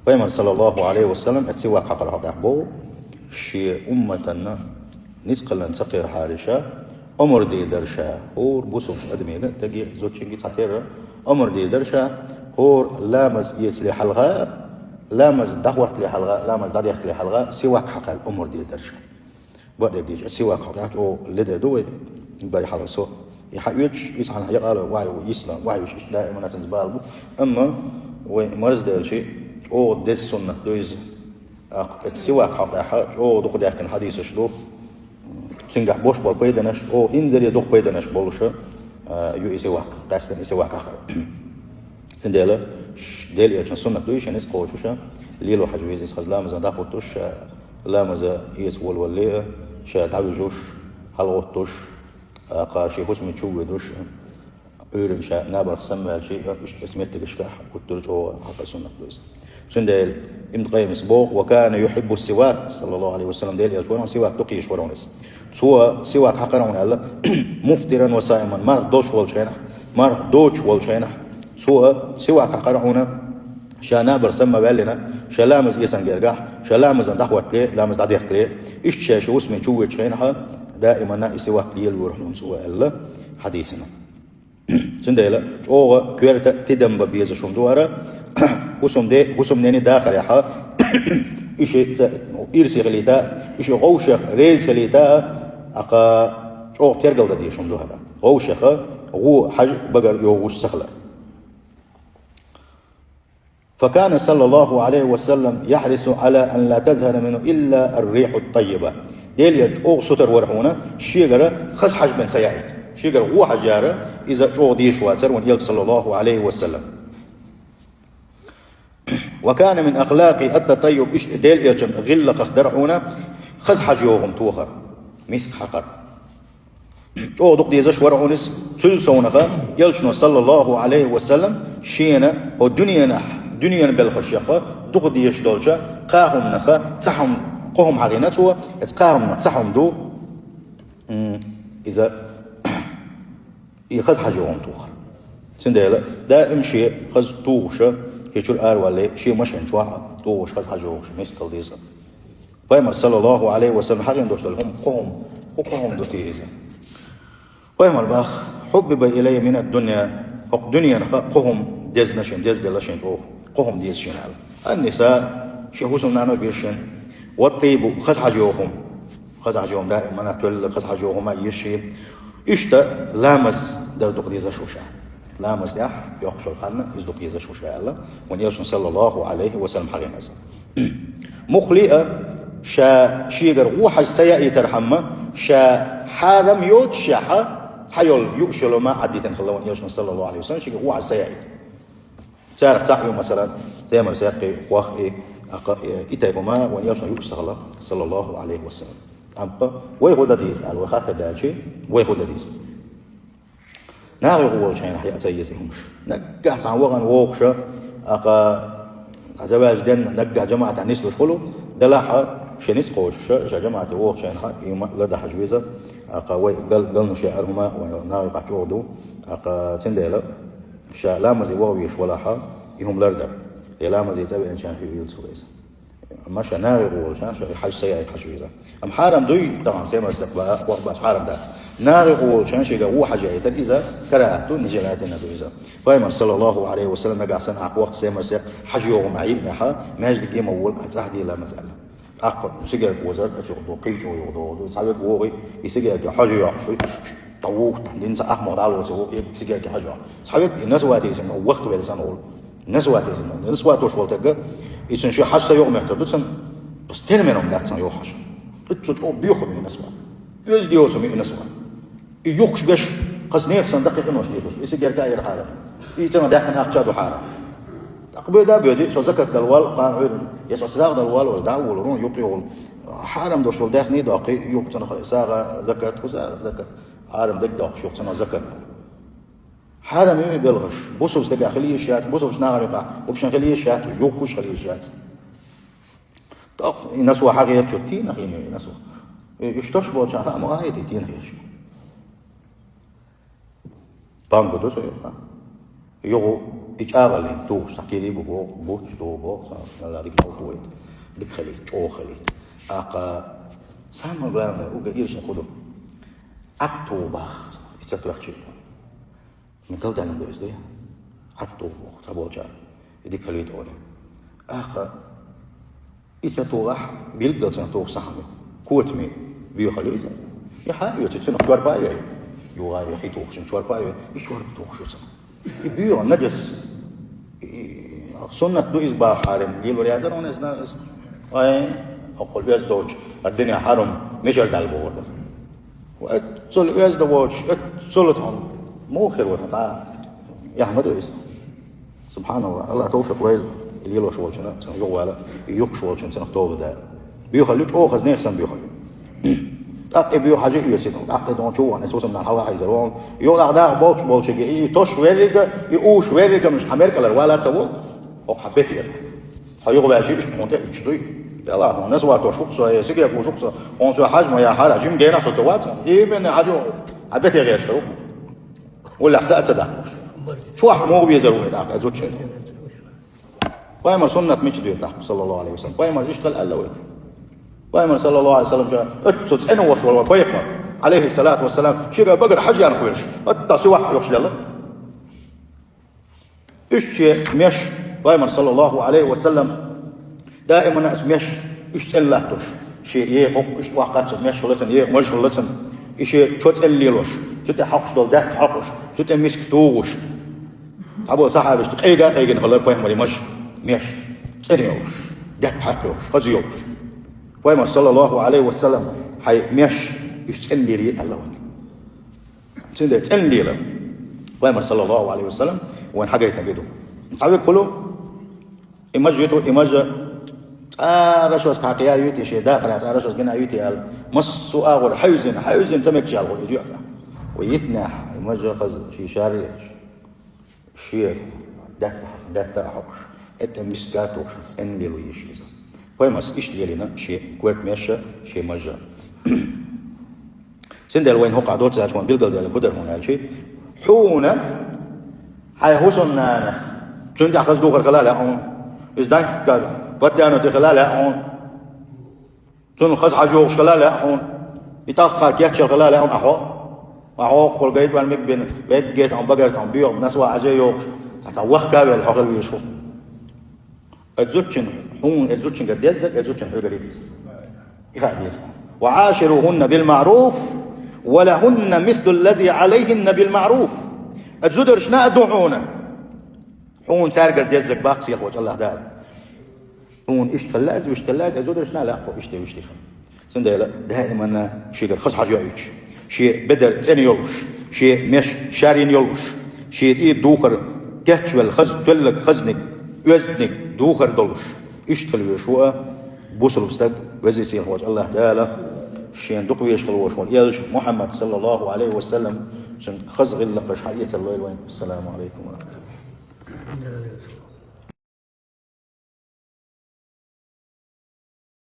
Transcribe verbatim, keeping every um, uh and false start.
Пайхамар, саллаллаху алейхи ва саллам, эцци вак хьакъар хьакъехь боху, шен умматанна ницкъалан ца кхерхьариша, омар дийр дара ша, хӀора бусулчу адамега, таге, зудчуьнге цхьатерра, омар дийр дара ша, хӀора ламаз эцале хьалха, ламаз дӀахӀоттале хьалха, ламаз дӀадехкале хьалха, сивак хьакхаьлла омар дийр дара ша. Бакъдерг дийча, сивак хьо тӀехь чӀогӀа ледара ду вай, бари хьалха со. И хьаоьцуш, иза хьан хьекъал вай ву йисна, вай вуьш иштта даиман ацанца бала бу. Амма вай марзделчи, чӀогӀа деза суннат ду иза. ТӀаккха эцу сивак хьо тӀехь чӀогӀа дукха даьхкина хьадисаш ду. Цуьнгахь бош болу пайданаш, чӀогӀа инзаре дукха пайданаш болуша, а, ю и сивак, къаьстина и сивак ахар. Цундела, ш-, Делан Элчан суннат ду и шен иза кхочуша, лело хьажа веза иза хаза ламазан дӀахӀуттуш, ша ламаза эца волавалале а, ша дӀавижуш, хьалагӀуттуш, а, кха шен хӀусаме чу а воьдуш, Ӏуьйранна ша набарх самаваьлча а, иштта эцу меттигашкахь гуттар а чӀогӀа хьалха суннат ду иза. Цундела Ибн Къаййимас боху: «Ва кана юхиббу сивак», саллаллаху алейхи ва саллам, Делан Элча вара, сивак дукха езаш вара хьуна иза. Цо сивак хьакхара хьуна аьлла, муфтиран ва саиман, марха долуш волчу хенахь, марха доцуш волчу хенахь, цо сивак хьакхара хьуна, ша набар самма ваьллина, ша ламаз эсан гергахь, ша ламазан дӀахӀоттале, ламаз дӀадехкале, иштта ша ши хӀусаме чу воьдучу хенахь, даимана и сивак лелайора хьуна цо аьлла хьадисана. Цундела чӀогӀа коьрта тидам бан безаш хӀума ду хӀара, хӀусамде-, хӀусамнене дахарехьа, и ши ца-, ирсе хилийта, и ши гӀовшех реза хилийта, акха чӀогӀа тергал дан дезаш хӀума ду хӀара. ГӀовшеха гӀо хьажа багар йогӀуш ца хилар. فكان صلى الله عليه وسلم يحرص على أن لا تظهر منه إلا الريح الطيبة. Делан Элча чӀогӀа сутара вара хьуна, шегара хаза хьажа бен ца яийта. Шегара гӀо хьажара, иза чӀогӀа дезаш вацара вайн Элча, саллаллаху алейхи ва саллам. وكان من أخلاقه التطيب, иштта Делан Элчан гӀиллакхах дара хьуна хаза хьажа йогӀу хӀума тохар, миск хьакхар. ЧӀогӀа дукха дезаш вара хьуна иза, цуьнан совнаха Элчано, саллаллаху алейхи ва саллам, шена хӀо дуьненахь, дуьненан белхаш яха дукха дезаш долча кхаа хӀуманах цхьа хӀума, кхо хӀума хьахийна цо, эцу кхаа хӀуманах цхьа хӀума ду, м, иза и хаза хьажа йогӀу хӀума тохар. Цундела даим шен хаза тухуша, шен чуьра аравалале, шен машен чохь а тухуш хаза хьажа йогӀуш мискал деза. Пайхамар, саллаллаху алейхи ва саллам, хьахийна долуш долу хӀума кхо хӀума, кху кхо хӀума ду те иза. Пайхамар бах: «Хьуббиба илайя мина дунья», хӀокху дуьненах кхо хӀума дезна шен, дезделла шен чӀогӀа, кхо хӀума деза шена аьлла. Ан-ниса, шен хӀусамнана беза шен, ва тӀийбу, хаза хьажа йогӀу хӀума. Хаза хьажа йогӀу хӀума даимана тоьлла, хаза хьажа йогӀу хӀума еза шен. Иштта ламаз дар дукха дезаш ву ша. Ламаз тӀехь йоккхуш йолу ханна иза дукха езаш ву ша аьлла, вайн Элчано, саллаллаху алейхи ва саллам, хьахийна иза. Муххале а ша шегара гӀо хьажа ца яийтархьама, ша хьарам йоцушехьа, цхьа йолу юуш йолу ма Ӏаддитина хилла вайн Элчано, саллаллаху алейхи ва саллам, шегара гӀо хьажа ца яийта. Царах цхьаъ ю, масалан, семар саьккхи, хох и, акха, и, и тайпа ма вайн Элчано юуш ца хилла, саллаллаху алейхи ва саллам. Амма вай хӀун дан деза аьлла, вай хаттар даьлчи, вай хӀун дан деза? Нахе гӀо волчу хенахь яа ца еза и хӀумаш. Наггахь цхьана вахана вогӀуша, акха, заваьжа денна, наггахь жамаӀатехь нислуш хуьлу, делахь а шен ницкъ кхочуша, ша жамаӀате вогӀучу хенахь, и ма лардан хьажа веза, акха, вай гал-, галнаш яар хӀума, вайн нахе къахь чӀогӀа ду, акха, цундела, ша ламазе ваха везаш валахь, и хӀума лардан. И ламазе цӀа веанчарна хьуьйла ца веза. Амма ша нахе гӀо волчарна ша хьажа ца яийта хьажа веза. Амма хьарам дуй, тахана семар сакъ ба, вах бац, хьарам дац. Нахе гӀо волчарна шега гӀо хьажа яйтар иза карахӀат ду, нижелатина ду иза. Пайхамар, саллаллаху алейхи ва саллам, нагахь санна ахь вах семар сакъ хьажа йогӀу ма йиънехьа, маьждиге ма вола, ахь цӀахь де ламаз аьлла. ТӀаккха сигарка озар, ацу юкъа ду, кхин чӀогӀа юкъа догӀу ду. Цхьа вег вогӀий, и сигарка хьожа йохьуш ву, тӀа вух, дин ца ахмах дӀало ца ву, и сигарка хьожа йохьуш. Цхьа вег и насвати санна, вахт велла санна волу. Насвати санна, насватош волу тагга, и цуьнан шен хьажа ца йогӀу меттар ду цуьнан, бас термином дац цуьнан йохьуш. Иццо чӀогӀа боьху ю насва. Оьзда йоцу ю насва. И юхкуш беш, хаза нехан санна даккхий къинош дехуш. И сигарка а яра хьарам. И цуьнан даьккхина ахча а ду хьарам. ТӀаккха боьда а боьди, со закат дала вал, кхана Ӏуьйран, я со сагӀа дала вал, вала, дӀа а волу, рун юкъе волу. Хьарам дош волу даьхний доккхий, юха цунах сагӀа, закат, хӀу сагӀа, закат. Хьарам дерг доккхуш, юха цунах закат. Хьарам ю и белхаш. Бусулба стеган хила йиш яц, бусулбачу нахана юкъахь, общин хила йиш яц, юхкуш хила йиш яц. ТӀаккха и насва хьагӀ еттачу тийна хин ю и насва. И, и штош болчарна хаа ма хаа и тийна хеш. Панго ду со юкъа. Юха и чӀагӀаллин тухуш, цхьа кири бу боху, буч ду боху, сан, Алла дика хьалту вайта, дика хилийта, чӀогӀа хилийта. ТӀаккха самое главное, угга иршна кху ду. Ӏад туху бах, и ца тоьхчи. Мин галдаьлла ду иза, ду я? Ӏад туху боху, цхьаболчара. И дика хилийта олий. ТӀаккха и ца тухахь, билггал цунах туху сахьам ю. Котаме боьхалла ю иза. И хьа а йоьцу, цунах чорпа а йой. Юха а йой, хи тухуш, чорпа а йой. И чорпа тухуш ю цунах. И боьха наджас. И суннат ду иза бахарем. Лелор язар он иза нагас. Ай, оккхул оьзда доцуш, ар дуьне хьарам, мичара дал бохур дар. Ва эццул оьзда воцуш, эццул тхьана муха хир ву тхьана? Яхь ма ду иза. Субханалла. Алла тавфикъ лойла, и лелош волчунна, цунах юхавала, и юхкуш волчунна цунах тоба дала. Боьхалла ю, чӀогӀа хаза нехан санна боьхалла ю. ТӀаккха и боьха хьажа а оьций тхуна, тӀаккха и догӀун чу вахана, цу самнан хьалха хьийзар вон. Йо, тӀаккха дакъа болчу болчуьнга, и тош веррига, и уш веррига, муш хьан меркалара вала ца ву, хӀокху хьан бетера. Хьо юхаваьлча, иштта хьуна тӀе а уьдуш дуй. Делахь, хьуна, аса ватош хӀума со, я сиге кхуш хӀума со, хьуна со хьажа ма яхьара, жима генахь со ца вац хьуна. Именно хьажа ву, хьан бете гӀерташ хир ву хьуна. Валлахь, са а ца даккхуш. Чохь муха везар ву и тӀаккха, и зудчун? Пайхамар суннат мича дуьйцу тӀаккха, саллаллаху алейхи ва саллям? Пайхамар иштта хила аьлла вай. Пайхамар, саллаллаху алейхи ва саллям, ша, оццул цӀена волуш волу вай пайхамар, алейхи салату ва салам, шига багара хьажа ян кхоьруш, хӀатта сивахь йохуш лелла. Уьш шен меш, пайхамар, саллаллаху алейхи ва саллям, даимана аса меш, уьш цӀена латтош, шен еха хӀокху, уьш тӀохкхацца меш хилла цун, еха маж хилла цун, и шен чо цӀена лелош, цу тӀе хьокхуш долу даьтта хьокхуш, цу тӀе миска тухуш. Цхьаболу сахьабашна къега а къегина хилла пайхамаре маж, меш, цӀена йолуш, даьтта хьаькхна йолуш, хаза йолуш. Пайхамар, саллаллаху алейхи ва саллям, хьайн меш, уьш цӀена лелае аьлла вайга. Цундела цӀена лелар. Пайхамар, саллаллаху алейхи ва саллям, вайн хьагайтина ду. Цхьа верг хуьлу, и маж ю, и мажа цӀа рашошка хьакхая юьйтий, шен дахарехь цӀа рашошка гина юьйтий аьлла, массо а агӀор хьаьвзина, хьаьвзина ца мегаш яьлла гӀо и дуьхьа. Вай йитинехь, и мажа хаза, шен шарре а еш, шен даьтта, даьтта а хьокхуш, и тӀе миска а тухуш, цӀена лело йиш иза. Пайхамарс иштта лелийна шен коьрта меш а, шен маж а. Цундела вайна хӀокхахь доццуш вайн билгалдаьлла хӀун дара хьуна аьлча, хьуна хьайн хӀусамнанах, цунна тӀехь хаза духар хила а лаьа хьуна, иза дайккха патьянуте хила а лаьа хьуна, цунна хаза хьажа йогӀуш хила а лаьа хьуна, и тӀаххар кечъяла хила а лаьа хьуна, ахьо, ахьо кхул гайта ван миг бина, вегге тхан багара тхан боьха насва хьажа йогӀуш, тхан вахка а велла хьо хила везаш ву. Эцу зудчун, хьуна эцу зудчуьнгара деззарг эцу зудчун хьоьгара деза. И хаа деза. «وعاشروهن بالمعروف ولهن مثل الذي عليهن بالمعروف». Эцу зударшна а ду хьуна. Хьуна цаьргара деззарг баккха сийлахь волчу Аллах Дала. Хьуна иштта хила лаьа, иштта хила лаьа, эцу зударшна а лаьа хьо иштта, иштта хила. Цундела даимана шегара хаза хьажа йоуьйтуш, шен бедар цӀена йолуш, шен меш шарйина йолуш, шен тӀе духар кечвелла хаза тоьллаг хазниг, оьзданиг духар долуш, иштта хила везаш ву а бусалба стаг, веза-сийлахь волчу Аллах Дала, шен дукха везаш хила волуш волу элча Мухьаммад, саллаллаху алейхи ва саллям, цуьнан хаза гӀиллакхаш хьаэцар лойла вайн. Ассаламу алейкум ва рахматуллах.